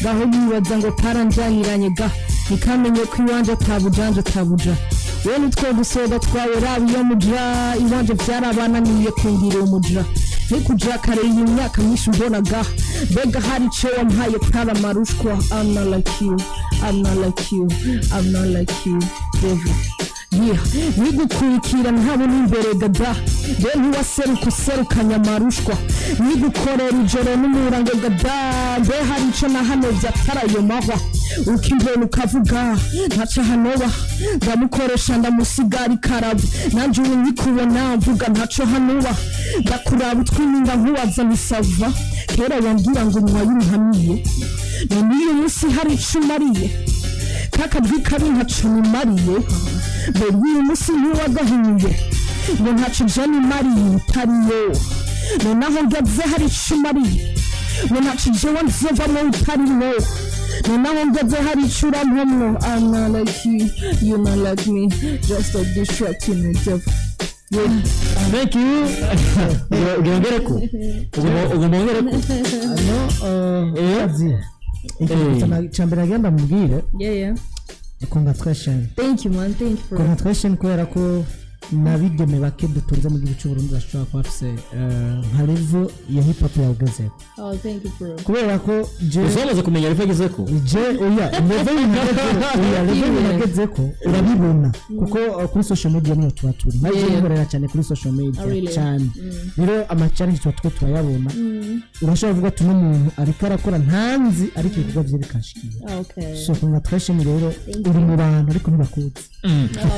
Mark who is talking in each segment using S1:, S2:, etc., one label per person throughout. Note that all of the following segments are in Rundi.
S1: Ngaho yibaza ngo karanjaniranye ga, nikamenye ko iwanje atabujanje atabuja. We nitwo gusoga twawe, raba iyo muja iwanje vyarabananiye kungira umuja. Nikuja kare iyi myaka myinshi mbonaga, mbega hari ico wampaye kari amarushwa? I'm not like you, I'm not like you, I'm not like you, devil. Yeah, nigukurikira ntabona imbere gada, be ntiwaseruka userukanye amarushwa. Nigukorera ijoro n'umurango gada, mbe hari ico na hano vyatari ayo mahwa? Ukimbona ukavuga ntaca hanoba, ndamukoresha ndamusigara ikaraba. Nanje ubu nkikubona mvuga ntaco hanuba, ndakuraba utwininga nkubaza ni ça va. Kera wambwira ngo nywaye uruhamiye, none uyu munsi hari ico umariye? Kakajwi kabi ntaco nimariye, mbere uyu munsi ntiwagahinyuye ngo ntaco je nimariye utariyo. None aho ngeze hari ico umariye? Ngo ntaco jewe nzovamwo utarimwo. None aho ngeze hari ico urampamwo? I'm not like you, you not like me, just stop distracting me, devil. Yeah.
S2: Thank you. Ugira ngereko, ugomba wongereko.
S3: No, azi ikintu cya mbere agenda mubwire.
S1: Yeah.
S3: Congratulation.
S1: Thank you, man, thank you for
S3: Congratulation, kubera ko n'abigeme bake dutunze mu gihugu cy'u Burundi bashobora kuba bafise nka level ya hip hop yawugezeho.
S1: Oh, thank you, bro.
S3: Kubera ko je
S2: Gusa wamaze kumenya level agezeko.
S3: Je oya, level yagezeko, oya, level yagezeko urabibona kuko kuri social media niyo tuba turi nka je nkorera cyane kuri social media.
S1: Oh, really?
S3: Cyane rero ama challenge tuba two turayabona. Urashobora kuvuga ati uno muntu ariko arakora ntanzi, ariko ibikorwa bye bikanshikiye. So congratulation rero, uri mu bantu ariko ntibakuzi.
S1: Oh,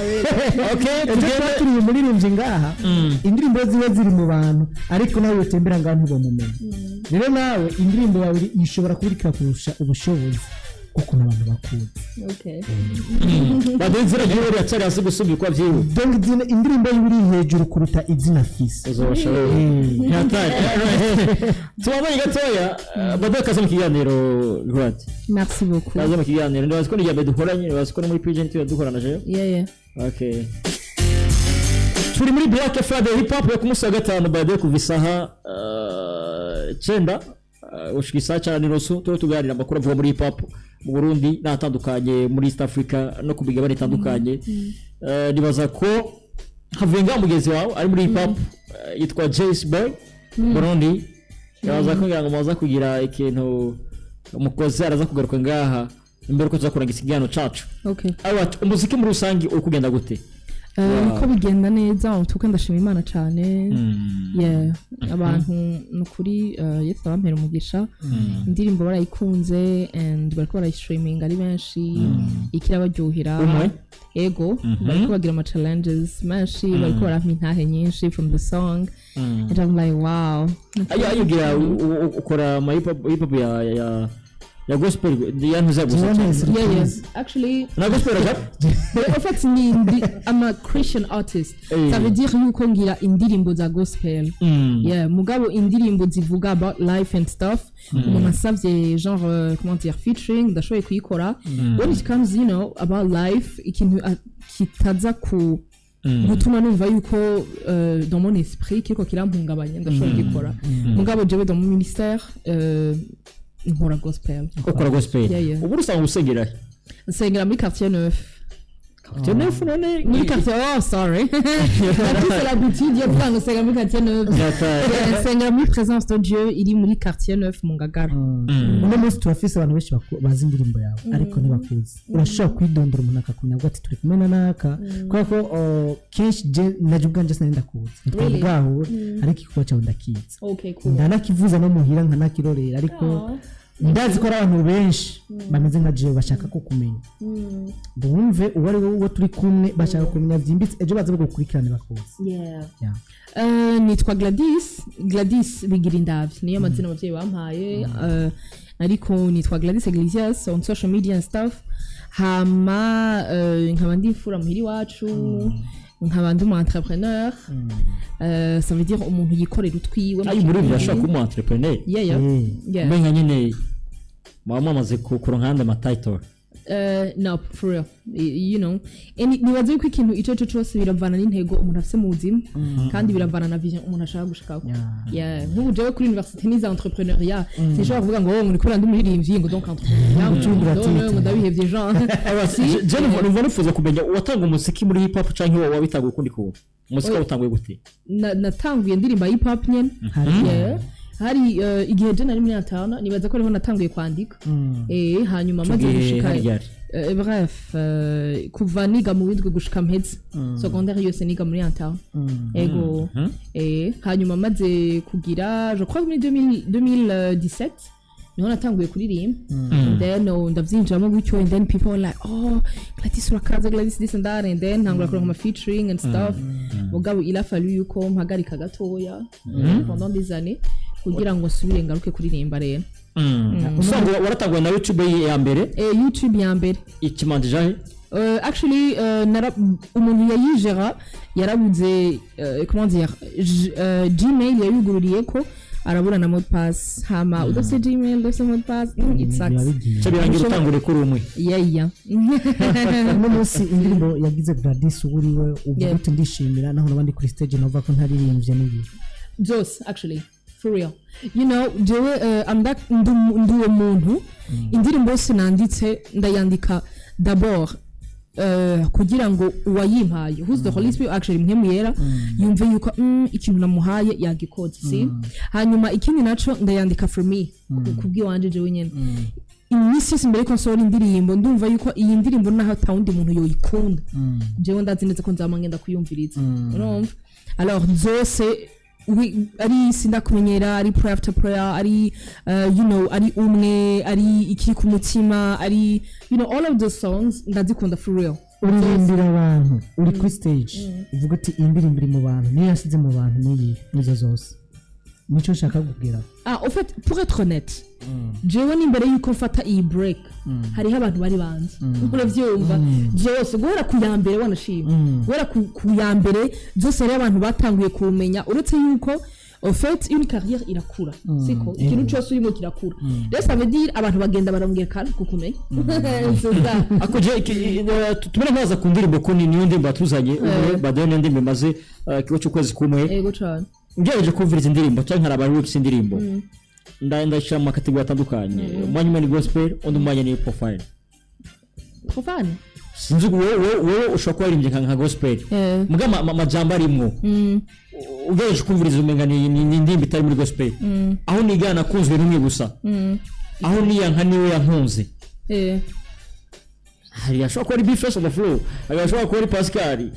S1: really?
S2: Okay.
S3: Ejo tuba
S2: Tugende.
S3: turi umuririmbyi ngaha, indirimbo ziwe ziri mu bantu, ariko nawe utembera ngaha ntibamumenya. Rero nawe indirimbo yawe ishobora kuba iriko kurusha ubushobozi bw'ukuntu abantu bakuzi.
S2: Baduha izina ryiwe riracyari hasi gusumba uko vyiwe.
S3: Donc indirimbo yiwe iri hejuru kuruta izina afise.
S2: Uzobasha ntihataye. Tubabonye gatoya. Baduha kaze mu kiganiro, Glad.
S1: Merci beaucoup.
S2: Kaze mu kiganiro. Ndibaza ko ni irya mbere dukoranye, ndibaza ko no muri PGN tuba dukorana jewe.
S1: Yeah.
S2: Okay. Turi muri Black Friday Hip Hop yo ku munsi wa gatanu, by kuva isaha 9 gushika isaha 9:30. Turiho tuganira amakuru avuga muri hip hop mu Burundi n'ahatandukanye muri East Africa no ku migabane itandukanye. Nibaza ko havuye ngaho mugenzi wawe ari muri hip hop, yitwa Jace Boy Burundi. Nibaza ko ngira ngo muza kugira ikintu umukozi araza kugaruka ngaha imbere ko tuza kurangiza ikiganiro cacu. Alright, umuziki muri rusange uri kugenda gute?
S1: Niko bigenda neza tuko, ndashima Imana cyane. Yeah, abantu ni ukuri, Yesu abampera umugisha. Indirimbo barayikunze and bariko barayistreaminga ari benshi, ikirabaryohera.
S2: Umwe?
S1: Ego, bariko bagira ama challenges menshi, bariko barampa intahe nyinshi from the song and I'm like, wow.
S2: Ayo ugira ukora ama hip hop ya gospel ya ntuza gusa?
S1: Yeah, actually.
S2: Na gospel aja.
S1: En fait ni ndi, I'm a Christian artist. Ça veut dire yuko ngira indirimbo za gospel. Yeah, mugabo indirimbo zivuga about life and stuff. Umuntu asavye genre comment dire, featuring, ndashoboye kuyikora. When it comes about life, ikintu kitaza ku gutuma numva yuko dans mon esprit kiriko kirampungabanya, ndashoboye kugikora. Mugabo jewe dans mon ministère nkora gospel.
S2: Ukora gospel?
S1: Yeah.
S2: Ubu usanga usengera he?
S1: Nsengera muri quartier neuf.
S2: Quartier neuf none?
S1: Muri quartier, oh sorry, c'est l'habitude yo kuvuga ngo nsengera muri quartier neuf.
S2: Yataye.
S1: Nsengera muri Présence de Dieu iri muri quartier neuf mu Ngagara.
S3: Uno munsi turafise abantu benshi bazi indirimbo yawe ariko ntibakuzi. Urashobora kwidondora umuntu akakumenya, avuga ati turi kumwe na naka, kubera ko kenshi je naje ubwanje sinari ndakuzi, ntitwari
S1: Really?
S3: bwahure, ariko igikorwa cyawe ndakizi.
S1: Okay, cool.
S3: Ndanakivuza no muhira nkanakirorera, ariko ndazi ko ari abantu benshi bameze nka jewe bashaka kukumenya, bumve uwo ari we, uwo turi kumwe, bashaka kumenya byimbitse, ejo baze bagukurikirane bakuzi. Yeah.
S1: Nitwa Gladys, Gladys Bigirindavyi niyo mazina abavyeyi bampaye, ariko nitwa Gladys Iglesias on social media and stuff. Hama nkaba ndi imfura muhira iwacu, nkaba ndi umu entrepreneur. Ça veut dire umuntu yikorera utwiwe.
S2: Ayo muri ibi ashobora kuba umu entrepreneur?
S1: Yeah.
S2: Umenga nyine muba mwamaze kuronka ayandi ama title.
S1: No, for real. And nibaza yuko ikintu ico cyo cyose biravana n'intego umuntu afise mu buzima, kandi biravana na vision umuntu ashaka gushikako. Yeah, nk'ubu jewe kuri université nize entrepreneuriat, sinshobora kuvuga ngo oh, ngo ni kubera ndi umuririmbyi, ngo donc entrepreneuriat
S3: Gucungura
S1: ngo
S3: titre.
S1: ngo ndabihevye genre.
S2: Je numva nifuza kumenya uwatanga umuziki muri hip hop canke wowe wabitanguye ukundi kuntu, umuziki wawutanguye gute?
S1: Natanguye ndirimba hip hop nyene. Yeah. Hari igihe je nari muri interne, nibaza ko ariho natanguye kwandika. Hanyuma maze
S2: Tugiye
S1: gushika
S2: hari ryari?
S1: Bref, kuva niga mu windwi gushika mpeze secondaire yose niga muri interne. Ego. Hanyuma maze kugira, je crois, muri 2000 2017 niho natanguye kuririmba. And then, oh, ndavyinjiramo gutyo, and then people were like, "Oh, Gladys urakaza, Gladys this and that," and then ntangura kuronka ama featuring and stuff. Mugabo il a fallu yuko mpagarika gatoya pendant des années kugira ngo nsubire ngaruke kuririmba rero.
S2: Usanga waratanguye na YouTube ya mbere?
S1: YouTube ya mbere.
S2: Ikimanje jahe?
S1: Actually, umuntu yayijera yarabuze, comment dire, Gmail yayugururiye ko arabura na mot de passe. Hama udafise Gmail, udafise mot de passe, it sucks.
S3: Biba bigiye.
S2: Cyo birangira utangure kuri umwe.
S1: Yeah.
S3: Uno munsi indirimbo yagize Gladys uriwe uvuga uti ndishimira naho nabandi kuri stage nova ko ntaririmbye n'iyi?
S1: Byose actually, for real. Jewe I'm that, ndi uwo muntu, indirimbo yose nanditse ndayandika d'abord kugira ngo uwayimpaye, who's the Holy Spirit actually, Mpwemu Yera, yumve yuko ikintu namuhaye yagikoze, si hanyuma ikindi naco ndayandika for me, kubw'iwanje jewe nyene. Iminsi yose mbere yuko nsohora indirimbo, ndumva yuko iyi ndirimbo naho atawundi muntu yoyikunda, jewe ndazi neza ko nzama ngenda kuyumviriza, urumva? Alors zose, ari Sindakumenyera, ari Prayer After Prayer, ari ari umwe, ari Ikiri ku mutima, ari all of those songs ndazikunda for real.
S3: Uririmbira abantu uri kuri stage, uvuga uti iyi ndirimbo iri mu bantu, niyo yasize mu bantu, n'iyi nizo zose, nicyo nshaka kugeraho.
S1: Ah, en fait, pour être honnête, jewe n'imbere yuko mfata iyi break hariho abantu bari banze, uravyumva? Byose guhera ku ya mbere, wanashima, guhera ku ya mbere zose hariho abantu batanguye kumenya, uretse yuko en fait une carrière irakura, siko? Ikintu cyose urimo kirakura. Rero ça veut dire abantu bagenda barongera kandi kukumenya. C'est ça.
S2: Ako je tumere nkaza ku ndirimbo, ko ni niyo ndirimbo yatuzanye umwe baadaye, niyo ndirimbo imaze ikigo cy'ukwezi kumwe.
S1: Yego cane.
S2: Ngerageje kumviriza indirimbo cyangwa nkaraba lyrics indirimbo, ndashyira mu ma catégories atandukanye. Umwanya umwe ni gospel, undi mwanya ni profile.
S1: Profane.
S2: Sinzi, wowe ushobora kuba waririmbye nka gospel, muga amajambo arimwo, ugerageje kumviriza, umenga ni indirimbo itari muri gospel. Aho niga nakunzwe n'umwe gusa, aho niyanka niwe yankunze. Hari ashobora kuba ari B-Face on the floor, hari ashobora kuba ari Pascal.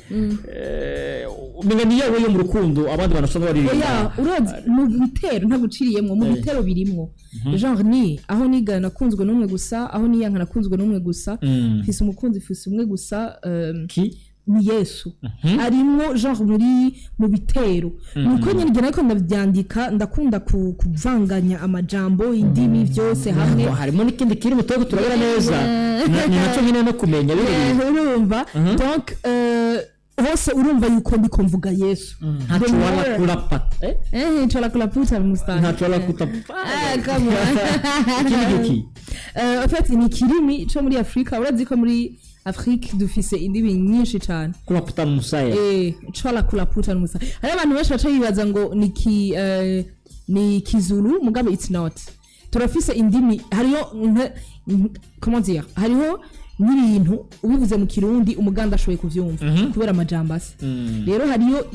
S2: Umenga ni yawe yo mu rukundo, abandi bantu usanga baririmba.
S1: Oya, urazi mu bitero ntaguciriyemwo, mu bitero birimwo genre ni aho niga nakunzwe n'umwe gusa, aho niyanka nakunzwe n'umwe gusa, mfise umukunzi, mfise umwe gusa,
S2: ki
S1: ni Yesu. Arimwo genre muri mu bitero, nuko nyine igihe nariko ndabyandika ndakunda kuvanganya amajambo, indimi, byose hamwe.
S2: Harimo n'ikindi kiri mutego turabona neza. Ni nacyo nyine no kumenya biriya.
S1: Urumva, donc hose urumva yuko ndiko mvuga Yesu.
S2: Ntaco wala kurapata, eh.
S1: Nchola kulaputa mustanga.
S2: Ntaco wala kuta.
S1: Ah, come on.
S2: Ikindi giki?
S1: En fait ni kirimi co muri Afrika. Urazi ko muri Afrique dufise indimi nyinshi cane.
S2: Kulaputa musaya.
S1: Chola kulaputa musa. Hari abantu benshi baca bibaza ngo ni Kizulu, mugabo it's not. Turafise indimi, hariho comment dire, hariho n'ibintu ubivuze mu Kirundi umuganda ashoboye kuvyumva kubera amajambo asa. Rero hariyo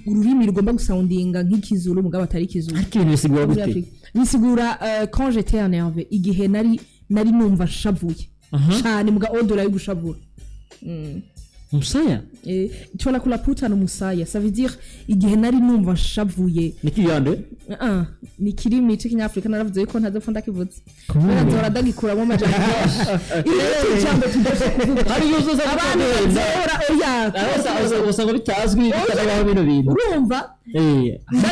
S1: ururimi rugomba gusoundinga nk'Ikizulu mugabo atari Ikizulu.
S2: Ariko ibintu bisigura
S1: Muri
S2: gute?
S1: Afrika. Bisigura quand j'étais énervé, igihe nari numva nshavuye cane, muga odora yo gushavura.
S2: Musaya.
S1: Chola kulaputa no musaya, ça veut dire igihe nari numva nshavuye.
S2: Ni kiyande?
S1: Ni kirimi c'ikinyafrika, naravuze yuko ntazopfa ndakivuze.
S3: Kumbe.
S1: Kubera nzora ndagikuramo amajambo menshi. Iri ni ijambo tudashe kuvuga.
S2: Hari iyo uzoza
S1: Abantu
S2: kugenda.
S1: bazora, oya.
S2: Usanga bitazwi, bitanabaho bino bintu.
S1: Urumva,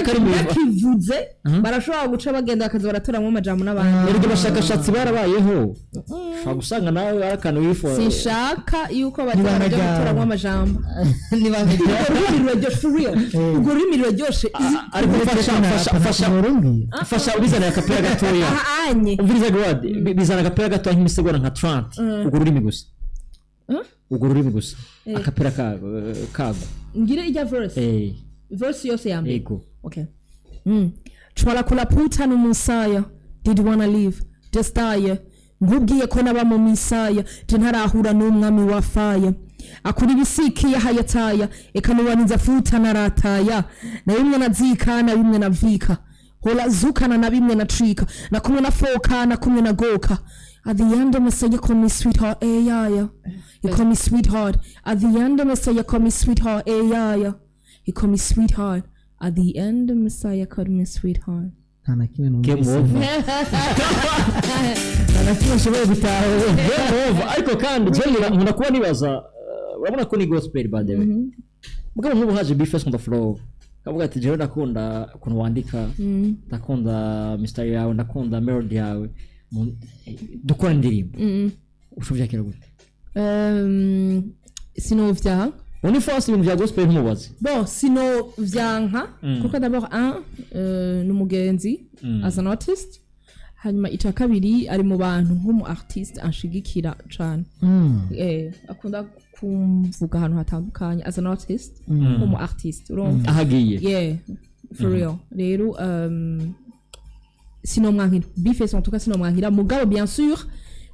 S2: kari mu
S1: ndakivuze barashobora guca bagenda bakaza baratoramwo amajambo n'abandi.
S2: Erega abashakashatsi barabayeho, ushobora gusanga nawe ari akantu wifuza.
S1: Sinshaka yuko baza baraja
S3: Ntibanaryama.
S1: gutoramo. Ndakuramo amajambo.
S3: Niba
S1: Urwo rurimi ruraryoshe, for real. Urwo rurimi ruraryoshe.
S2: Ariko fasha, fasha, fasha.
S3: Fasha.
S2: Fasha ubizana akapera gatoya.
S1: Aha anye.
S2: Umviriza Glad, bizana agapera gatoya nk'imisegonda nka 30, urwo rurimi gusa.
S1: Huh?
S2: Urwo rurimi gusa, akapera kago.
S1: Ngire ijya verse?
S2: Eh.
S1: Verse yose ya mbere?
S2: Ego.
S1: Okay. Chwala kulaputa n'umusaya. Did wanna live just die. Nkubwiye ko naba mu misaya, je ntarahura n'umwami wa fire. Akura ibisiki yahayataya, eka nuwaniza futa narataya. Na bimwe nazika, na bimwe navika. Hola zukana na bimwe nacika. Na kumwe na foka, na kumwe na goka. At the end of Messiah call me sweetheart, eh yeah yeah. You call me sweetheart. At the end of Messiah call me sweetheart, eh yeah yeah. You call me sweetheart. At the end, Messiah called me sweetheart.
S3: Nta na kimwe
S2: Game
S3: numvise.
S2: over.
S3: Nta na kimwe nshoboye gutahura.
S2: Game over. Ariko kandi je nkunda kuba nibaza, urabona ko ni gospel, by the way. Mugabo nk'ubu haje B-Face on the floor, kavuga ati: "Jewe ndakunda ukuntu wandika, ndakunda mistyle yawe, ndakunda melody yawe, dukora indirimbo." Ushobora vyakira gute?
S1: Sinovyaha.
S2: Boniface, ibintu bya gospel ntumubaze.
S1: Bon, sinovyanka kuko d'abord un, ni umugenzi as an artist, hanyuma icya kabiri ari mu bantu nk'umu artiste anshigikira cane. Akunda kumvuga ahantu hatandukanye as an artist, nk'umu artiste, urumva?
S2: Ahagiye.
S1: Yeah, for real. Rero sinomwankira B-Face, en tout cas sinomwankira. Mugabo bien sûr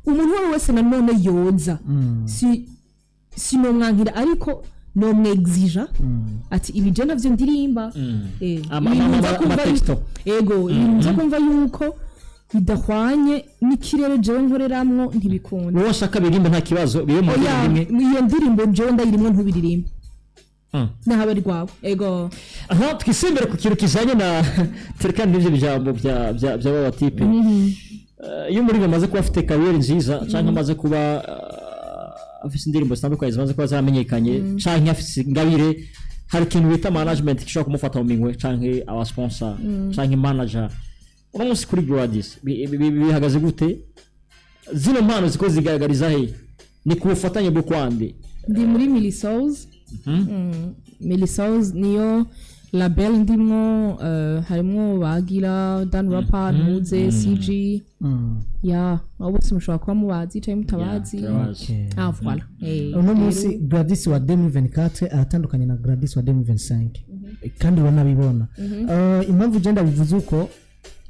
S1: umuntu uwo ari we wese nanone yoza, si sinomwankira, ariko nomwexija ati ibi je navyo ndirimba. Ibintu nza kumva
S2: Amatexto.
S1: Ego, ibintu nza kumva yuko bidahwanye n'ikirere jewe nkoreramwo, ntibikunda.
S2: Wowe washaka birimbe, nta kibazo, bibe mu
S1: Oya,
S2: rurimi rimwe.
S1: Iyo ndirimbo jewe ndayirimwo, ntubiririmbe naho ari rwawe, ego.
S2: Aha twisimbere ku kintu kijanye na terekani n'ivyo bijambo bya baba type. Iyo umuririmbyi amaze kuba afite carrière nziza, canke amaze kuba afise indirimbo zitandukanye zimaze kuba zaramenyekanye, canke afise ingabire, hari ikintu bita management gishobora kumufata mu minwe, canke aba sponsor, canke manager. Uno munsi kuri Gladys bihagaze gute? Zino mpano ziko zigaragariza he? Ni ku bufatanye bwo kwande?
S1: Ndi muri Milisouls. Milisouls niyo label ndimwo, harimwo bagira Dan Rapper, Ntuze CG, ya abo bose mushobora kuba mubazi cyangwa mutabazi.
S2: Yeah, turabazi.
S1: Ah, voilà.
S3: Uno munsi Gladys wa 2024 aratandukanye na Gladys wa 2025, kandi uranabibona. Impamvu je ndabivuze uko,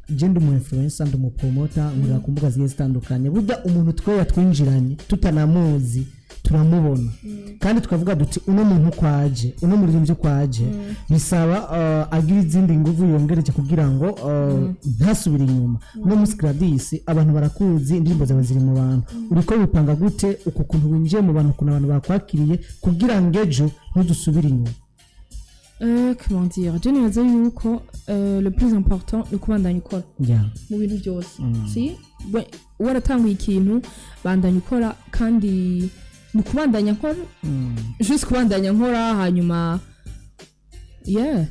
S3: je ndi umu influencer, ndi umu promoter, nkorera ku mbuga zigiye zitandukanye. Burya umuntu twe yatwinjiranye tutanamuzi turamubona, kandi tukavuga duti: "Uno muntu uko aje, uno muririmbyi uko aje, bisaba agira izindi nguvu yongereje kugira ngo ntasubire inyuma." Uno munsi Gladys abantu barakuzi, indirimbo zawe ziri mu bantu. Uriko wipanga gute uku kuntu winjiye mu bantu, ukuntu abantu bakwakiriye, kugira ngo ejo ntudusubire inyuma?
S1: Comment dire, je nibaza yuko le plus important ni ukubandanya ukora mu bintu byose. Si waratanguye ikintu, bandanya ukora, kandi ni ukubandanya nkora, juste kubandanya nkora, hanyuma yeah.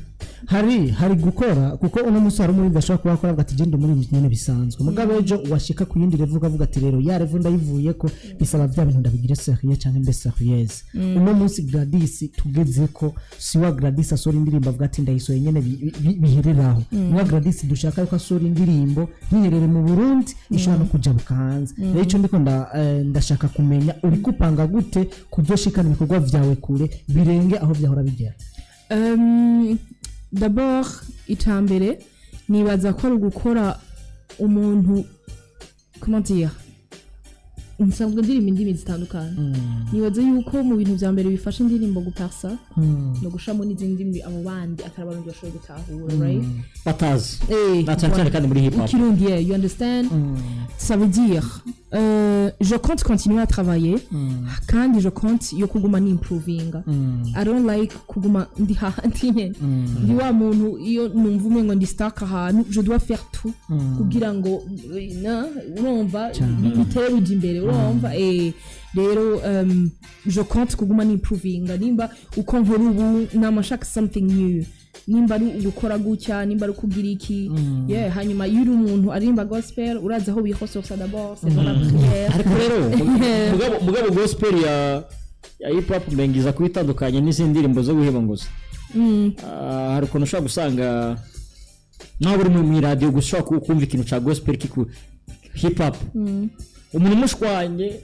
S3: Hari gukora, kuko uno munsi hari umuririmbyi ashobora kuba akora avuga ati: "Genda umuririmbyi nyine bisanzwe." Mugabo ejo washika ku yindi level ukavuga ati: "Rero ya level ndayivuye ko bisaba bya bintu ndabigire sérieux cyangwa mbe sérieuse." Uno munsi Gladys tugeze ko si wa Gladys asohora indirimbo avuga ati: "Ndayisohoye nyine," bihereraho. Ni wa Gladys dushaka yuko asohora indirimbo ntiherere mu Burundi, ishobora no kujabuka hanze. Rero icyo ndiko ndashaka kumenya, uri kupanga gute kuzoshikana ibikorwa vyawe kure birenge aho vyahora bigera?
S1: D'abord icambere nibaza ko ari ugukora umuntu, comment dire, nsanzwe ndirimba indimi zitandukanye. Nibaza yuko mu bintu vya mbere bifasha indirimbo gupersa no gushiramo n'izindi ndimi abo bandi atari abarundi bashoboye gutahura, right?
S2: Batazi.
S1: Eh,
S2: Na cyane cyane kandi muri hip hop.
S1: Kirundi, yeah, you understand? Ça veut dire, je compte continuer à travailler, kandi je compte yo kuguma nimprovinga. I don't like kuguma ndi hahandi nyene. Ndi wa muntu iyo numva umengo ndi stuck ahantu, je dois faire tout kugira ngo na urumva bitere bija imbere, urumva? Rero je compte kuguma nimprovinga. Nimba uko nkora ubu nama nshaka something new, nimba ari ugukora gutya, nimba ari ukugira iki, yeah. Hanyuma iyo uri umuntu aririmba gospel, urazi aho wihososa, d'abord c'est dans la prière.
S2: Ariko rero mugabo gospel ya Ya hip hop mbengiza kuba itandukanye n'izindi ndirimbo zo guheba gusa. Hari ukuntu ushobora gusanga nawe uri mu iradiyo gusa, ushobora kumva ikintu cya gospel kiku hip hop, umuntu umushwanye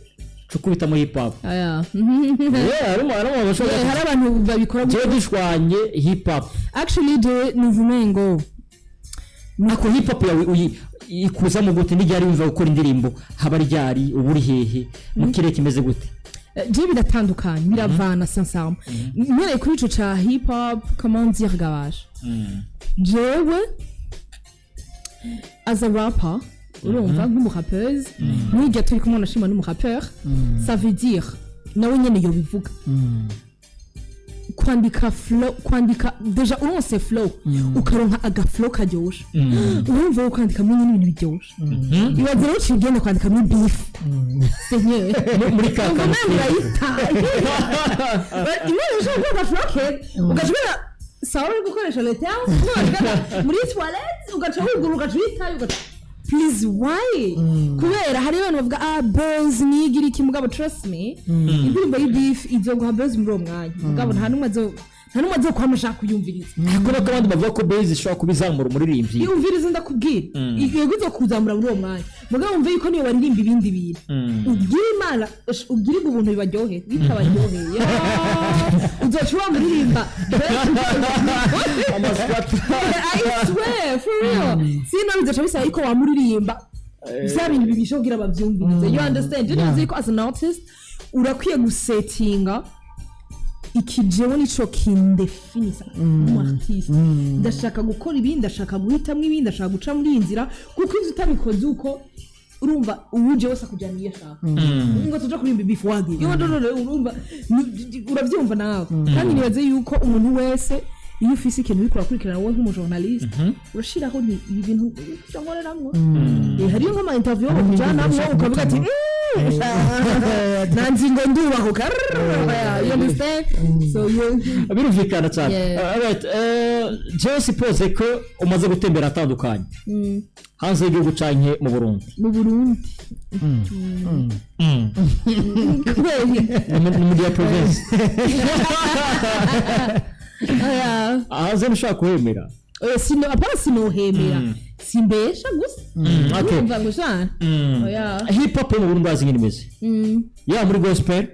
S2: cukubitamo hip hop.
S1: Aya.
S2: Yeah, harimo abashobora
S1: Hari abantu babikora.
S2: Jewe dushwanye hip hop.
S1: Actually, jewe numva umengo
S2: Ako hip hop yawe ikuzamo gute? N'iryari wumva gukora indirimbo? Haba ryari? Uba uri hehe? Mu kirere kimeze gute?
S1: Je biratandukanye, biravana. Sincèrement, mpereye kuri ico ca hip hop, comment dire, gabasha, jewe as a rapper, urumva, nk'umurappeuse, n'irya turi kumwe nashima n'umurappeur, ça veut dire nawe nyene yobivuga, kwandika flow, kwandika déjà uronse flow, ukaronka aga flow karyoshe, urumva wo kwandikamo nyine ibintu biryoshe. Ibaze rero uciye ugenda kwandikamo beef, seigneur.
S2: Muri ka
S1: Umva,
S2: kantu.
S1: nawe urayitaye. Imana ishobora kuba agafuro ugashobora sawa uri gukoresha leta muri toilette, ugaca wugura, ugaca uyitaye, ugaca, please, why? Kubera hari abantu bavuga: "Ah, buzz nigira iki." Mugabo trust me, indirimbo y'ibeef izoguha buzz muri uwo mwanya, mugabo nta n'umwe azokwama ashaka kuyumviriza.
S2: Ariko nuko abandi bavuga ko buzz ishobora kuba izamura umuririmbyi.
S1: Yumviriza, ndakubwira, yego, izokuzamura muri uwo mwanya, mugabo wumve yuko niyo baririmba ibindi bintu, ubwire Imana, ubwire ubuntu bibaryohe, bitabaryoheye uzoca uba muririmba. I swear, for real, sino bizoca bisaba yuko wamuririmba vya bintu bibisha kugira bavyumvirize, you understand? Je nibaza yuko as an artist urakwiye gusetinga iki: jewe nico kindefinisa nk'umu artiste, ndashaka gukora ibi, ndashaka guhitamwo ibi, ndashaka guca muri iyi nzira, kuko ivyo utabikoze uko, urumva, uwuje wese akujyana iyo ashaka, ngo tuja kuririmba beef wagiye. Urumva, uravyumva nawe. Kandi nibaze yuko umuntu wese, iyo ufise ikintu uriko urakurikirana, wowe nk'umujournaliste, urashiraho nti ibi bintu ivyo nkoreramwo. Hariyo nk'ama interview bakujanamwo ukavuga ati: "Nanzi ngo ndubahuka." You understand? So you
S2: Birumvikana cyane.
S1: Yeah.
S2: Alright, jewe suppose ko umaze gutembera atandukanye hanze y'igihugu canke mu Burundi.
S1: Mu Burundi, kubera
S2: Ni muri ya province.
S1: Oya.
S2: Hanze ntushobora kuhemera.
S1: Oya, sino apana, sinohemera, simbesha gusa.
S2: Okay.
S1: Urumva ngo shana, oya.
S2: Hip hop yo mu Burundi urazi ingene imeze, yaba muri gospel,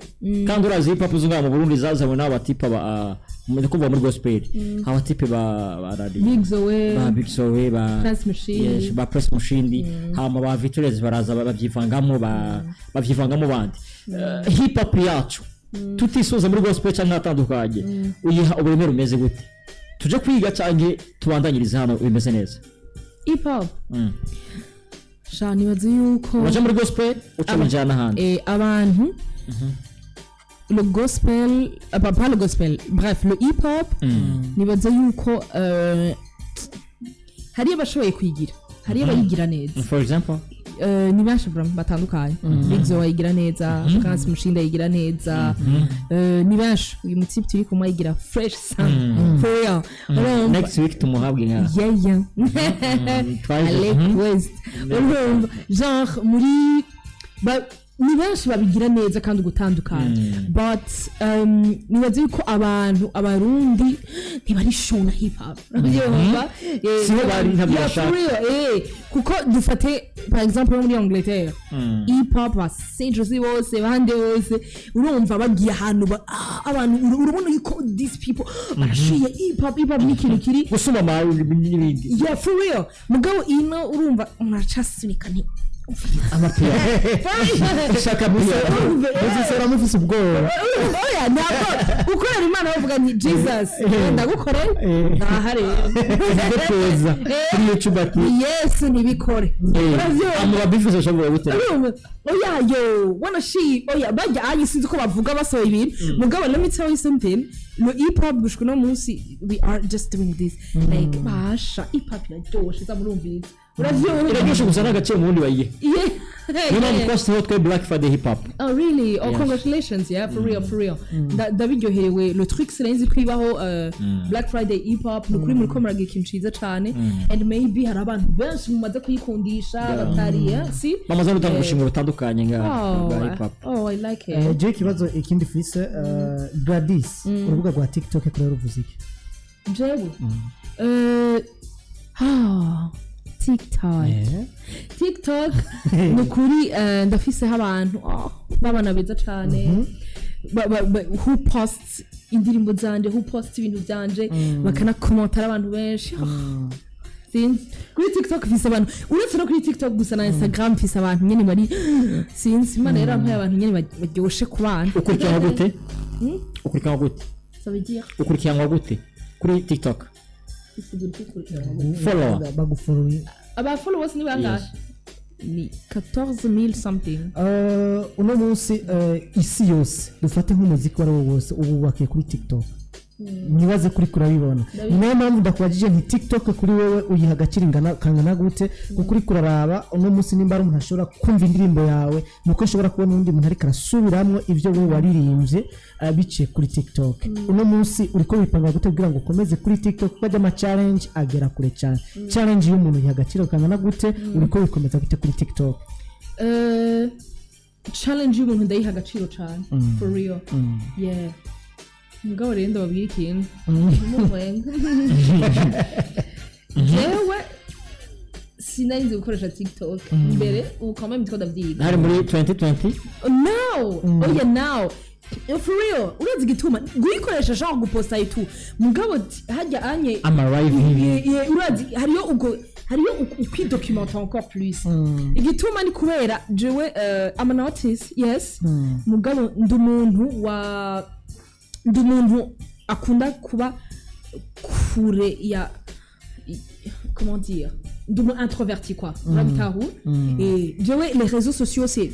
S2: kandi urazi hip hop zo ngaha mu Burundi zazanywe n'abatipe ba ndi kuvuga muri gospel, abatipe ba radio.
S1: Big Zoe.
S2: Ba Big Zoe, ba
S1: Prince Mushindi.
S2: Yes, ba Prince Mushindi, hama ba Victorious baraza babyivangamo, babyivangamo bandi. Hip hop yacu, tutisoza muri gospel cyangwa atandukanye, uyiha uburemere umeze gute? Tuje kwiga cyangwa tubandanyirize hano bimeze neza?
S1: Hip hop, sha, nibaze yuko
S2: Waje muri gospel, uca winjira n'ahandi.
S1: Abantu, le gospel, pas le gospel, bref, le hip hop, nibaza yuko hariyo abashoboye kuyigira, hariyo abayigira neza.
S2: For example?
S1: Ni benshi vraiment batandukanye. Big Zoe ayigira neza, Prince Mushinda ayigira neza, ni benshi. Uyu mutipe turi kumwe ayigira fresh sana, for real. Urumva?
S2: Next week tumuhabwe nka
S1: Yeah.
S2: Twaje.
S1: Alec West, urumva, genre muri ni benshi babigira neza kandi ugutandukana, but nibaza yuko abantu, Abarundi, ntibarishona hip hop, urabyumva?
S2: Siho bari, ntabyo
S1: Yeah,
S2: bashaka.
S1: for real, kuko dufate par exemple nko muri Angleterre, hip hop ba Saint Jose bose, bande bose, urumva bagiye ahantu abantu urabona yuko these people barashuye hip hop. Hip hop ni ikintu kiri
S2: gusuma n'ibindi.
S1: Yeah, for real. Mugabo ino, urumva, umuntu aracasunika nti
S2: Amapiano, ushaka piano.
S3: Muzisora mufise ubwoba.
S1: Oya, ntabwo ukorera Imana bavuga nti: "Jesus, ndagukorera." Ntaha rero.
S2: Keza kuri YouTube ati
S1: Yesu ntibikore. Uravyumva?
S2: Amo babifuza bashobora gutera.
S1: Urumva? Oya, yo wanna she, oya, bajya ayi, sinzi ko bavuga basohoye ibintu. Mugabo let me tell you something, le hip hop gushika uno munsi, we are just doing this like, basha, hip hop iraryoshe, za murumviriza, uravyumva?
S2: Iraryoshe gusa n'agaciro mu bundi bayihe. Niyo mpamvu twashyizeho twe Black Friday Hip Hop.
S1: Oh really? Oh,
S2: Yes.
S1: congratulations. Yeah, for real, for real. Ndabiryoherewe. Le truc sinzi kwibaho Black Friday Hip Hop, ni ukuri muriko muragira ikintu ciza cane, and maybe hari abantu benshi mumaze kuyikundisha batari, yeah? See?
S2: Bamaze no gutanga ubushimwe butandukanye nka
S1: Oh,
S2: bwa hip hop.
S1: oh, I like it.
S3: Je ikibazo ikindi fise, Gladys, urubuga rwa TikTok kuri ruvuze iki?
S1: Jewe TikTok, TikTok ni ukuri, ndafiseho abantu, oh, b'abana beza cane, who posts indirimbo zanje, who posts ibintu byanje, bakanakomantara, abantu benshi. Oh, sinzi, kuri TikTok mfise abantu, uretse no kuri TikTok gusa, na Instagram mfise abantu nyene bari, sinzi, Imana yarampaye abantu nyene baryoshe ku bana.
S2: Ukurikiranwa gute? Ukurikiranwa gute?
S1: Ça veut dire?
S2: Ukurikiranwa gute kuri TikTok? Follower.
S3: Bagufollowing.
S1: Aba followers ni bangahe? Ni 14,000 something.
S3: Uno munsi, isi yose, dufate nk'umuziki uwo ari wo wose, ubu wubakiye kuri TikTok. Nibaze kuri kurabibona, ni nayo mpamvu ndakubajije nti TikTok kuri wowe uyiha agaciro ingana kangana gute? Kuko uri kuraraba uno munsi, nimba ari umuntu ashobora kumva indirimbo yawe, nuko ashobora kubona undi muntu ariko arasubiramwo ibyo wowe waririmbye, biciye kuri TikTok. Uno munsi uriko wipanga gute kugira ngo ukomeze kuri TikTok, kuko ajya ama challenge agera kure cyane? Challenge y'umuntu uyiha agaciro kangana gute? Uriko wikomeza gute kuri TikTok?
S1: Challenge y'umuntu ndayiha agaciro cyane, for real, yeah. Mugabo rero ndababwira ikintu, ntimumwenga. Jewe sinari nzi gukoresha TikTok mbere, ubu quand même ndiko ndavyiga.
S2: Hari muri 2020?
S1: Now, oh yeah, now, for real. Urazi igituma kuyikoresha, genre guposta itu, mugabo hajya anye
S2: ama live.
S1: Urazi hariyo ubwo, hariyo ukwidocumenta encore plus. Igituma ni kubera jewe, I'm an artist, yes, mugabo ndi umuntu wa, ndi umuntu akunda kuba kure ya, comment dire, ndi umu introverti quoi, urabitahura. Et jewe les réseaux sociaux, c'est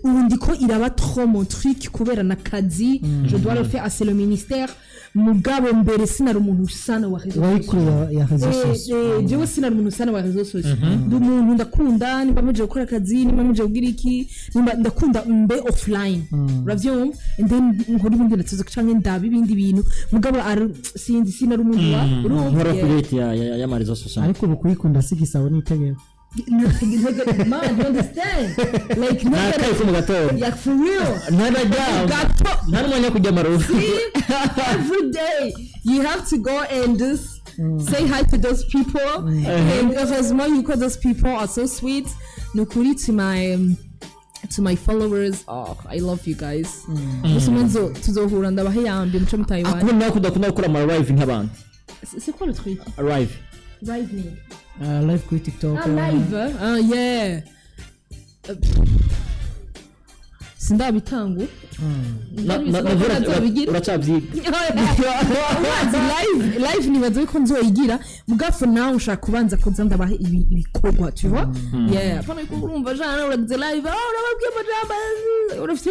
S1: ubu ndiko iraba trop mon truc kubera na kazi, je dois le faire, c'est le ministère. Mugabo mbere sinari umuntu usana wa réseaux
S3: Wari
S1: sociaux.
S3: kure ya réseaux sociaux.
S1: Jewe sinari umuntu usana wa réseaux sociaux. Ndi umuntu ndakunda, nimba muje gukora akazi, nimba muje kugira iki, nimba ndakunda mbe offline, uravyumva, and then nkora ibindi natuzo canke ndaba ibindi bintu. Mugabo sinzi, sinari umuntu wa, urumva.
S2: Nkora
S1: Yeah.
S2: kuri ya y'ama réseaux sociaux.
S3: Ariko ubu kuyikunda si igisabo n'itegeko.
S1: Man, you understand, like
S2: Nta ko mu gatondo.
S1: Yeah, for real.
S2: Ntanaryama.
S1: Gato.
S2: Nta n'umwanya wo kujya amarufu.
S1: Every day you have to go and just say hi to those people, and heureusement you call, those people are so sweet. Nukuri, to my followers, oh, I love you guys. Gusa umunsi tuzohura ndabahe yambi muco mutayiwani.
S2: Akubona nawe kudakunda gukora ama live nk'abandi.
S1: C'est quoi le truc?
S2: Live.
S1: Live ni
S3: Live kuri TikTok.
S1: Ah, live. Ah, yeah. Pff. Sindabitangura. Nzobigira.
S2: Uracabyiga.
S1: Urazi live, live nibaza yuko nzoyigira, mugabo for now ushaka kubanza kuza ndabaha ibikorwa, tu vois. Yeah, apana yuko urumva jana uragize live, ah, urababwiye amajambo, urafite,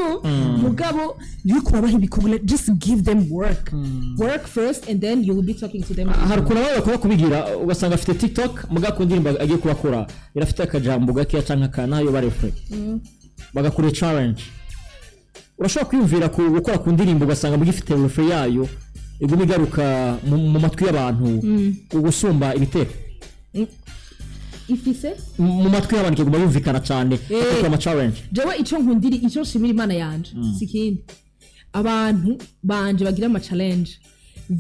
S1: mugabo yuko urabaha ibikorwa, just give them work, work first and then you will be talking to them.
S2: Hari ukuntu abana bakunda kubigira, ugasanga afite TikTok, muga ku ndirimbo agiye kubakora irafite akajambo gakeya canke akana yo barefure bagakora challenge. Urashobora kwiyumvira ku gukora ku ndirimbo, ugasanga mugifite refrain yayo iguma igaruka mu matwi y'abantu gusumba ibitero?
S1: Ifise
S2: Mu matwi y'abantu ikaguma yumvikana cyane, bakora ama challenge.
S1: Jewe ico nkundiri, ico nshimira Imana yanje, si ikindi, abantu banje bagira ama challenge,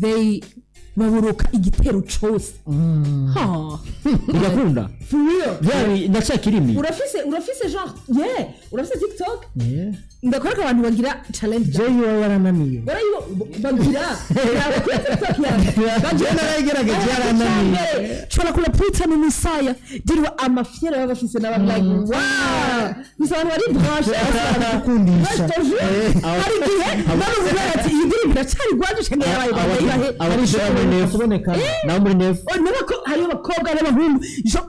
S1: they baburuka igitero cose. Ha.
S2: Bigakunda.
S1: For real.
S2: Byari ndacakirimi.
S1: Urafise genre, yeah, urafise TikTok.
S3: Yeah.
S1: Ndakora abantu bagira challenge.
S3: Jewe iwawe yarananiye.
S1: Barayibo bagira kuri TikTok yawe bagira.
S3: Narayigerageje, yarananiye.
S1: Nshobora kuraputsa mu misaya diriwa amafyero baba bafise n'aba, like, wow, gusa abantu bari branche.
S3: Gukundisha.
S1: Hari igihe baruvuga ati iyi ndirimbo iracyari rwaje cyane, yabaye bayibahe.
S2: Abakora muri nefu
S3: Kuboneka.
S2: Naho muri nefu.
S1: Oh, nabako hariyo abakobwa n'abahungu jo,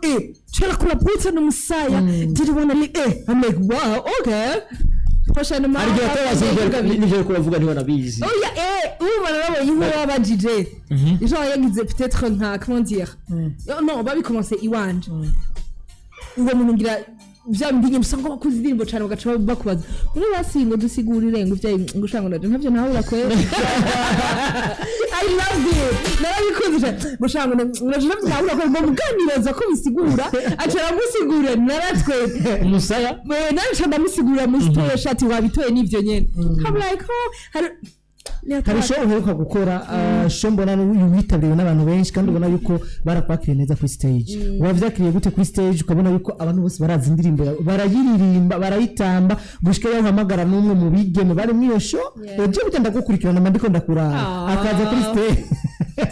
S1: nshobora kuraputsa n'umusaya diriwa na I'm like, wow, okay, prochainement.
S2: Hari igihe batabaza nijoro ko bavuga ntibanabizi.
S1: Oya, ubu narabonye inkuru wabajije, genre yagize peut-être nka, comment dire, oh, non, babikomance iwanje, uwo muntu ngira bya bindi nyine usanga bakuze indirimbo cyane, bagaca bakubaza uri basi ngo dusigurire ngo ivyo, ngo ushanga ndaje ntavyo nawe urakwera. I loved it. Narabikunze cyane. Gushaka ngo urashaka byabura ko ngo muganiriza ko bisigura, aca aramusigurira, naratwete.
S2: Umusaya.
S1: Nawe ndamusigurira muri story shati wabitoye n'ivyo nyene. I'm like, oh, hari
S3: Hari show uheruka gukora, show mbona witabiriwe n'abantu benshi, kandi ubona yuko barakwakiriye neza kuri stage. Wavyakiriye gute kuri stage, ukabona yuko abantu bose barazi indirimbo yawe, barayiririmba, barayitamba, gushika yaho uhamagara n'umwe mu bigeme bari muri iyo show? Ejo burya ndagukurikirana, mba ndiko ndakuraba, akaza kuri stage.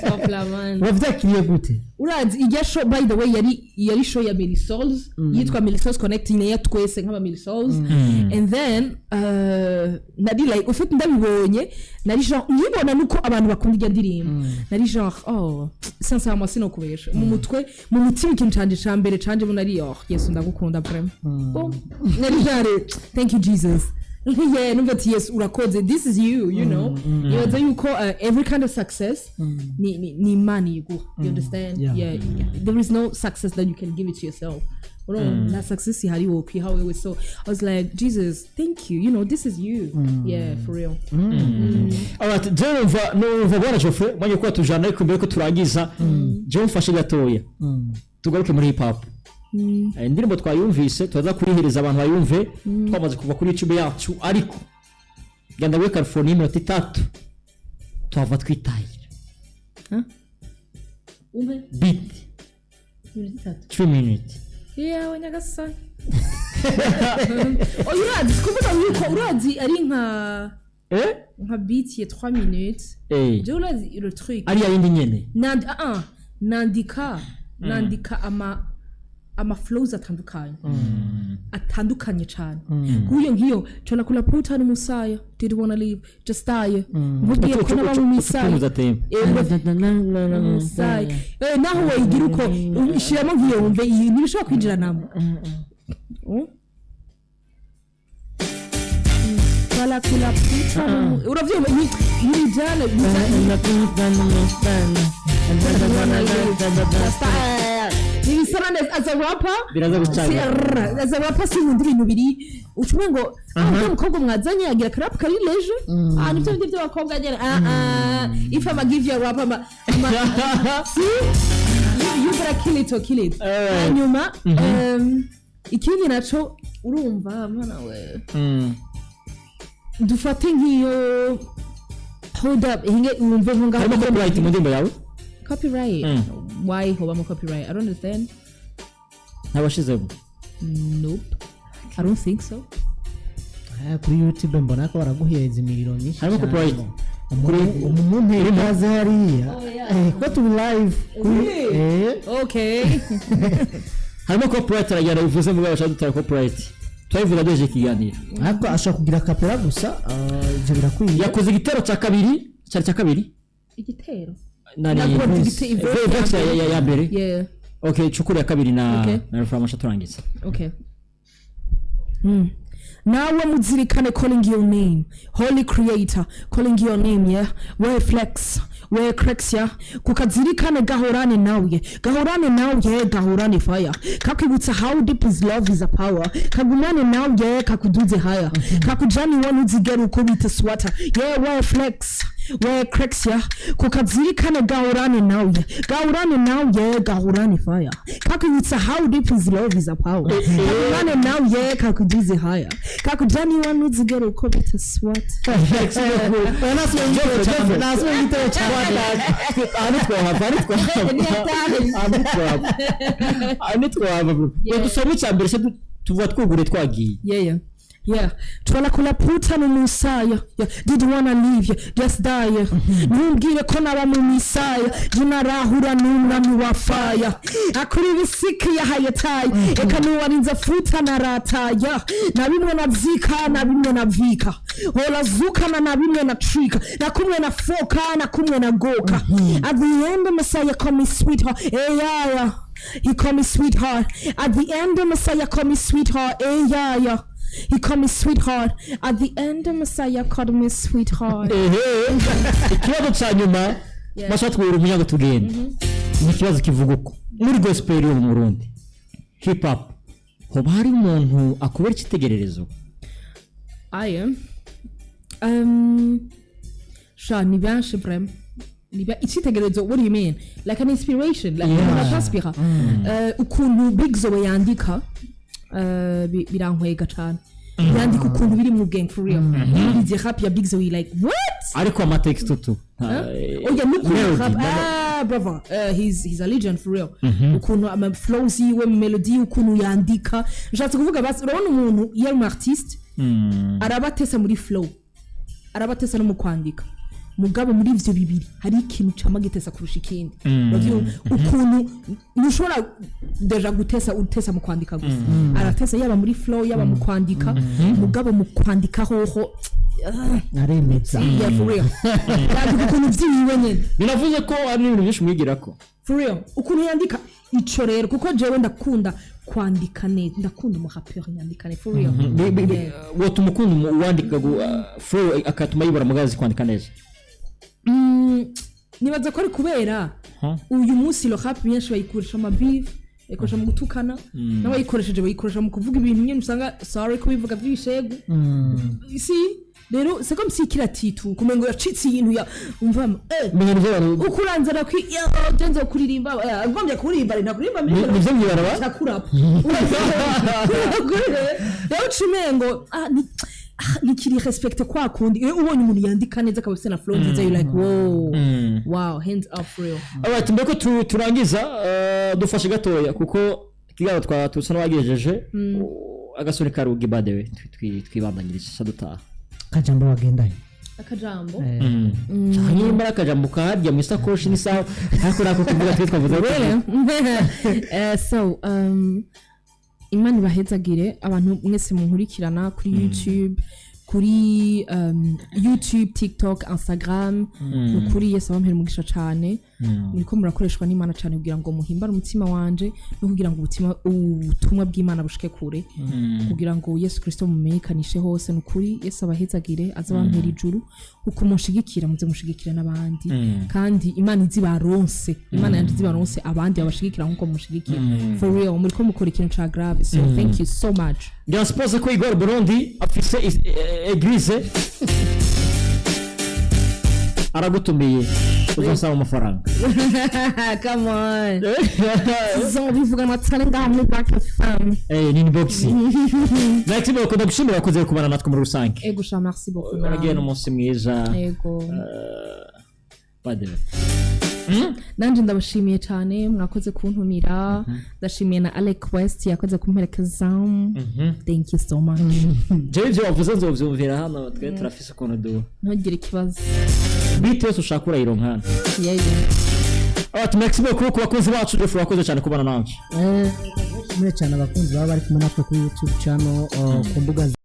S1: Top la man.
S3: Wavyakiriye gute?
S1: Urazi ijya show, by the way, yari show ya Milly Souls, yitwa Milly Souls Connect, ya twese nk'aba Milly Souls. And then nari like, ufite ndabibonye, nari genre nkibona nuko abantu bakunda ijya ndirimbo, nari genre, oh, sincèrement sinokubesha, mu mutwe, mu mutima, ikintu canje ca mbere canje nari, oh Yesu, ndagukunda vraiment. Oh, nari genre, thank you Jesus. Yeah, numva ati Yesu urakoze, this is you you know Nibaza yuko every kind of success ni Imana iguha, you understand?
S3: Yeah.
S1: Yeah, there is no success that you can give it to yourself. Urumva nta success ihari wokwiha wewe. So I was like, Jesus, thank you, this is you. Yeah, for real.
S2: Alright, je numva bwana Geoffrey mwanya kuba tujana, ariko mbere ko turangiza, je mfashe gatoya tugaruke muri hip hop. Indirimbo twayumvise, turaza kuyihereza abantu bayumve twamaze kuva kuri YouTube yacu, ariko genda muri California iminota 3 tuhava twitahira.
S1: Umpe
S2: beat.
S1: Iminota 3?
S2: 3 minutes.
S1: Yewe nyagasani, oya, urazi kuvuga yuko urazi ari nka nka beat ya 3 minutes. Je, urazi le truc
S2: Ariya yindi nyene.
S1: Nandika ama flows atandukanye, atandukanye cyane. Nk'uyo, nk'iyo cona kula puta n'umusaya, did wanna leave just die, nkubwiye ko naba mu misaya.
S2: Upunguza tempo.
S1: Musaya. Naho wayigira uko ushyiramo nk'iyo, wumve iyi ntibishobora kwinjiranamo. Oh. Cona kula puta uravyumva ntibijyana. Ntibisaba neza as a rapper.
S2: Biraza gucanga.
S1: As a rapper sinkunda ibintu biri ucume ngo ah, uriya mukobwa mwazanye agira akarap kari leje, ah, nibyo bindi by'abakobwa nyene. Ah ah, if I'ma give you a rap, ama see, you better kill it or kill it. Hanyuma ikindi naco, urumva mwana we, dufate nk'iyo hold up, hinge wumve nko ngaho.
S2: Harimo copyright mu ndirimbo yawe?
S1: Copyright? Why hobamo copyright? I don't understand.
S2: Ntabashizemo?
S1: Nope, I don't think so.
S3: Ah, kuri YouTube mbona ko baraguhereza imiriro myinshi
S2: Harimo
S3: cyane.
S2: copyright.
S3: Umuntu ikaze hariya. Ko turi live kuri
S1: Okay.
S2: Harimo copyright, aragenda bivuze mu bashaka dutara copyright, turabivuga duheje ikiganiro.
S3: Ariko ashobora kugira acapella gusa, ibyo birakwiye.
S2: Yakoze igitero cya kabiri, cyari cya kabiri.
S1: Igitero?
S2: Nani?
S1: Nakoze
S2: Verse ya mbere.
S1: Yeah.
S2: Okay, cukuru ya kabiri na na reformation turangiza.
S1: Okay. Nawe muzirikane, calling your name, holy creator, calling your name, yeah. We flex, we cracks, yeah. Kukazirikane, gahorane nawe, gahorane nawe, gahorane fire, kakwibutsa how deep is love is a power, kagumane nawe, kakuduze higher, kakujani wanu uzigera uko bita swata, yeah. We flex, we cracks, yeah. Kukazirikane, gahorane nawe, gahorane nawe, gahorane fire, kakwibutsa how deep is love is a power, kagumane nawe, kakuduze higher, kakujani wanu uzigera uko bita swata.
S3: Nasubiye igitero cya
S2: Aha ntitwahava, aha ntitwahava, aha ntitwahava, aha ntitwahava bro. Dusome icya mbere se, tuvuga twugure twagiye.
S1: Yeah. Twala kula puta n'umusaya, yeah. Did wanna leave, yeah. Just die, yeah. Ntumbwire ko naba mu misaya, junarahura n'umwami wa fire, akuri ibisiki yahaye tayi, eka nuwarinze futa narataya, na bimwe navyika, na bimwe navika, hola zukana, na bimwe na trika, na kumwe na foka, na kumwe na goka. At the end, the Messiah call me sweetheart, hey, yeah, yeah. He call me sweetheart. At the end, the Messiah call me sweetheart. Hey, yeah, yeah. He called me sweetheart. At the end, the Messiah called me sweetheart.
S2: Ehe, ikibazo cya nyuma bashaka twubura umuryango tugenda, ni ikibazo kivuga uko: muri gospel yo mu Burundi, hip hop, hoba hari umuntu akubera icyitegererezo?
S1: I am. Sha, ni benshi vraiment. Niba icyitegererezo, what do you mean? Like an inspiration, like umuntu atanspira. Ukuntu Big Zoe yandika, birankwega cane. Yandika ukuntu biri mu bwenge, for real. Urize rap ya Big Zoe, like, what?
S2: Ariko amatexte tu.
S1: Oya, n'ukuntu
S2: Melody,
S1: rap, ah brother, he's a legend, for real. Ukuntu ama flows yiwe, melody, ukuntu yandika. Nshatse kuvuga basi, urabona umuntu iyo ari umu artiste, arabatesa muri flow, arabatesa no mu kwandika. Mugabo muri ivyo bibiri hari ikintu cama gitesa kurusha ikindi. Uravyumva? Ukuntu ntushobora déjà gutesa utesa mu kwandika gusa. Aratesa yaba muri flow, yaba mu kwandika. Mugabo mu kwandika hoho,
S3: Aremeza.
S1: Yeah, for real, yandika ukuntu vyiwe nyene.
S2: Binavuze ko ari ibintu byinshi mwigirako.
S1: For real, ukuntu yandika ico rero, kuko jewe ndakunda kwandika neza, ndakunda umurapeur yandika neza, for real.
S2: Wotuma ukunda uwandika flow akatuma yibura mugazi kwandika neza.
S1: Nibaza ko ari kubera
S2: Huh?
S1: uyu munsi lo rap benshi bayikoresha ama beef, bayikoresha mu gutukana, n'abayikoresheje bayikoresha mu kuvuga ibintu nyine usanga, sorry kubivuga, by'ibishegu. Si rero, c'est comme si kira titu kumengo yacitse ibintu ya umva
S2: Menya nivyo abantu
S1: ukuranzana kwi genze kuririmba, agombye kuririmba nta kuririmba.
S2: Nivyo mwibarabara.
S1: Chakurapa rero ucimengo nikiri respecte kwa kundi. Iyo ubonye umuntu yandika neza, akaba afite na flow nziza, you like, wow, wow, hands up, for real.
S2: Alright, mbere ko turangiza, dufashe gatoya kuko ikiganiro twa tusa n'abagejeje agasore karugi badewe twibandanyiriza sa dutaha.
S3: Kajambo wagendayo.
S1: Akajambo.
S2: Nimba ari akajambo kaharya mu isakoshi n'isaha, ariko nako kuvuga twe twavuze ko
S1: So Imana ibahezagire abantu mwese munkurikirana kuri YouTube, kuri YouTube, TikTok, Instagram. Ni ukuri, Yesu abampera umugisha cane. Muriko murakoreshwa n'Imana cane kugira ngo muhimbare umutima wanje no kugira ngo ubutumwa bw'Imana bushike kure, kugira ngo Yesu Kristo mumenyekanishe hose. Ni ukuri, Yesu abahezagire, aze abampera ijuru. Uko munshigikira, muze mushigikira n'abandi. Kandi Imana izi baronse, Imana yanje izi baronse abandi babashigikira nkuko mushigikira. For real, muriko mukora ikintu ca grave, so thank you so much.
S2: Ngira suppose ko Igor Burundi afise église, aragutumiye, uzosaba amafaranga.
S1: Come on, tuzobivuga natale ngaha muri Black FM.
S2: Ni inbox. Merci beaucoup, ndagushimira wakoze kubana natwe muri rusange.
S1: Ego sha, merci beaucoup.
S2: Uragiye n'umunsi mwiza.
S1: Ego.
S2: By the way,
S1: Nanje ndabashimiye cyane, mwakoze kuntumira. Ndashimiye na Alec West yakoze kumperekeza. Thank you so much.
S2: Jewe ivyo wavuze nzovyumvira hano, twe turafise ukuntu du
S1: Ntugire ikibazo.
S2: Beat yose ushaka urayironka hano.
S1: Yeah.
S2: Alright, merci beaucoup ku bakozi bacu. Jeff, wakoze cyane kubana nanje.
S3: Nshimire cyane abakunzi baba bari kumwe natwe kuri YouTube channel, ku mbuga.